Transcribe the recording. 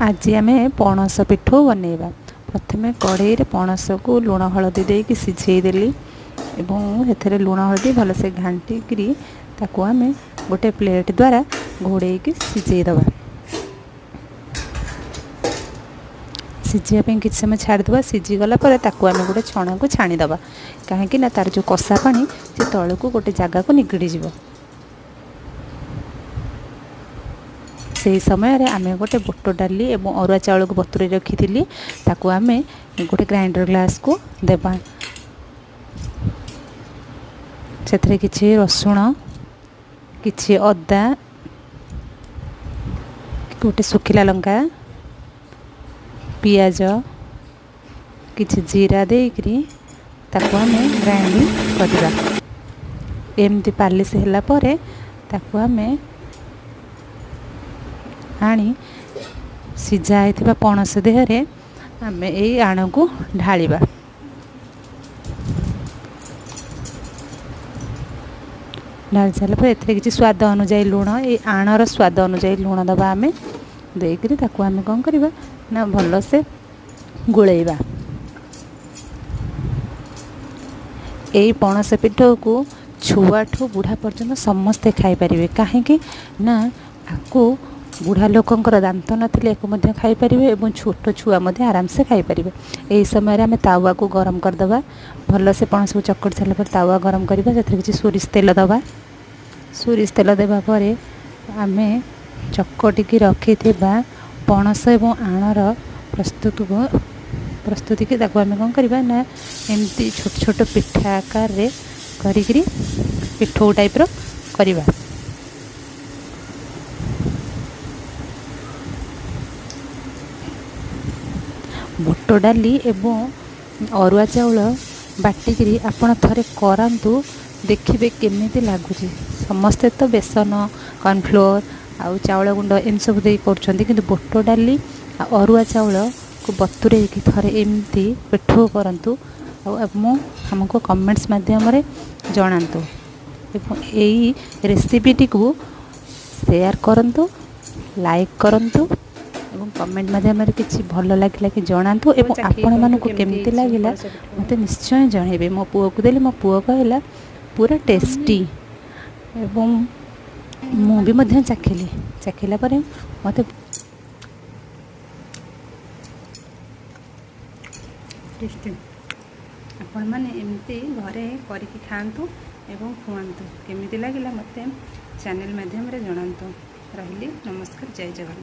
ଆଜି ଆମେ ପଣସ ପିଠଉ ବନେଇବା। ପ୍ରଥମେ କଢ଼େଇରେ ପଣସକୁ ଲୁଣ ହଳଦୀ ଦେଇକି ସିଝେଇ ଦେଲି ଏବଂ ସେଥିରେ ଲୁଣ ହଳଦୀ ଭଲସେ ଘାଣ୍ଟିକିରି ତାକୁ ଆମେ ଗୋଟେ ପ୍ଲେଟ୍ ଦ୍ୱାରା ଘୋଡ଼େଇକି ସିଝେଇ ଦେବା। ସିଝିବା ପାଇଁ କିଛି ସମୟ ଛାଡ଼ିଦେବା। ସିଝିଗଲା ପରେ ତାକୁ ଆମେ ଗୋଟେ ଛଣାକୁ ଛାଣିଦେବା, କାହିଁକି ନା ତା'ର ଯେଉଁ କଷା ପାଣି ସେ ତଳକୁ ଗୋଟେ ଜାଗାକୁ ନିଗିଡ଼ିଯିବ। ସେହି ସମୟରେ ଆମେ ଗୋଟେ ବୁଟ ଡାଲି ଏବଂ ଅରୁଆ ଚାଉଳକୁ ବତୁରେଇ ରଖିଥିଲି, ତାକୁ ଆମେ ଗୋଟେ ଗ୍ରାଇଣ୍ଡର ଗ୍ଲାସ୍କୁ ଦେବା। ସେଥିରେ କିଛି ରସୁଣ, କିଛି ଅଦା, ଗୋଟେ ଶୁଖିଲା ଲଙ୍କା, ପିଆଜ, କିଛି ଜିରା ଦେଇକରି ତାକୁ ଆମେ ଗ୍ରାଇଣ୍ଡିଙ୍ଗ କରିବା। ଏମିତି ପାଲିସ ହେଲା ପରେ ତାକୁ ଆମେ ଆଣି ସିଝା ହେଇଥିବା ପଣସ ଦେହରେ ଆମେ ଏଇ ଆଣକୁ ଢାଳିବା। ଢାଳି ସାରିଲା ପରେ ଏଥିରେ କିଛି ସ୍ୱାଦ ଅନୁଯାୟୀ ଲୁଣ, ଏଇ ଆଣର ସ୍ୱାଦ ଅନୁଯାୟୀ ଲୁଣ ଦେବା। ଆମେ ଦେଇକରି ତାକୁ ଆମେ କ'ଣ କରିବା ନା ଭଲସେ ଗୋଳେଇବା। ଏଇ ପଣସ ପିଠଉକୁ ଛୁଆଠୁ ବୁଢ଼ା ପର୍ଯ୍ୟନ୍ତ ସମସ୍ତେ ଖାଇପାରିବେ, କାହିଁକି ନା ଆକୁ ବୁଢ଼ା ଲୋକଙ୍କର ଦାନ୍ତ ନଥିଲେ ଏକୁ ମଧ୍ୟ ଖାଇପାରିବେ ଏବଂ ଛୋଟ ଛୁଆ ମଧ୍ୟ ଆରାମସେ ଖାଇପାରିବେ। ଏହି ସମୟରେ ଆମେ ତାୱାକୁ ଗରମ କରିଦେବା। ଭଲସେ ପଣସକୁ ଚକଟି ସାରିଲା ପରେ ତାୱା ଗରମ କରିବା। ସେଥିରେ କିଛି ସୋରିଷ ତେଲ ଦେବା। ସୋରିଷ ତେଲ ଦେବା ପରେ ଆମେ ଚକଟିକି ରଖିଥିବା ପଣସ ଏବଂ ଆଣର ପ୍ରସ୍ତୁତିକି ତାକୁ ଆମେ କ'ଣ କରିବା ନା ଏମିତି ଛୋଟ ଛୋଟ ପିଠା ଆକାରରେ କରିକିରି ପିଠଉ ଟାଇପ୍ର କରିବା। ବୁଟ ଡାଲି ଏବଂ ଅରୁଆ ଚାଉଳ ବାଟିକିରି ଆପଣ ଥରେ କରାନ୍ତୁ, ଦେଖିବେ କେମିତି ଲାଗୁଛି। ସମସ୍ତେ ତ ବେସନ, କର୍ଣ୍ଣଫ୍ଲୋର୍ ଆଉ ଚାଉଳ ଗୁଣ୍ଡ ଏମିତି ସବୁ ଦେଇ କରୁଛନ୍ତି, କିନ୍ତୁ ବୁଟ ଡାଲି ଆଉ ଅରୁଆ ଚାଉଳକୁ ବତୁରେଇକି ଥରେ ଏମିତି ପିଠଉ କରନ୍ତୁ ଆଉ ମୁଁ ଆମକୁ କମେଣ୍ଟସ୍ ମାଧ୍ୟମରେ ଜଣାନ୍ତୁ ଏବଂ ଏଇ ରେସିପିଟିକୁ ସେୟାର କରନ୍ତୁ, ଲାଇକ୍ କରନ୍ତୁ ଏବଂ କମେଣ୍ଟ ମାଧ୍ୟମରେ କିଛି ଭଲ ଲାଗିଲା କି ଜଣାନ୍ତୁ ଏବଂ ଚାଖିକି କୁହନ୍ତୁ ଆପଣମାନଙ୍କୁ କେମିତି କେମିତି ହେଇଛି ଲାଗିଲା ପଣସ ପିଠଉ। ମୋତେ ନିଶ୍ଚୟ ଜଣାଇବେ। ମୋ ପୁଅକୁ ଦେଲି, ମୋ ପୁଅ କହିଲା ପୁରା ଟେଷ୍ଟି ଏବଂ ମୁଁ ବି ମଧ୍ୟ ଚାଖିଲି। ଚାଖିଲା ପରେ ମୋତେ ଟେଷ୍ଟି। ଆପଣମାନେ ଏମିତି ଘରେ କରିକି ଖାଆନ୍ତୁ ଏବଂ ଖୁଆନ୍ତୁ। କେମିତି ଲାଗିଲା ମୋତେ ଚ୍ୟାନେଲ୍ ମାଧ୍ୟମରେ ଜଣାନ୍ତୁ। ରହିଲି, ନମସ୍କାର, ଜୟ ଜଗନ୍ନାଥ।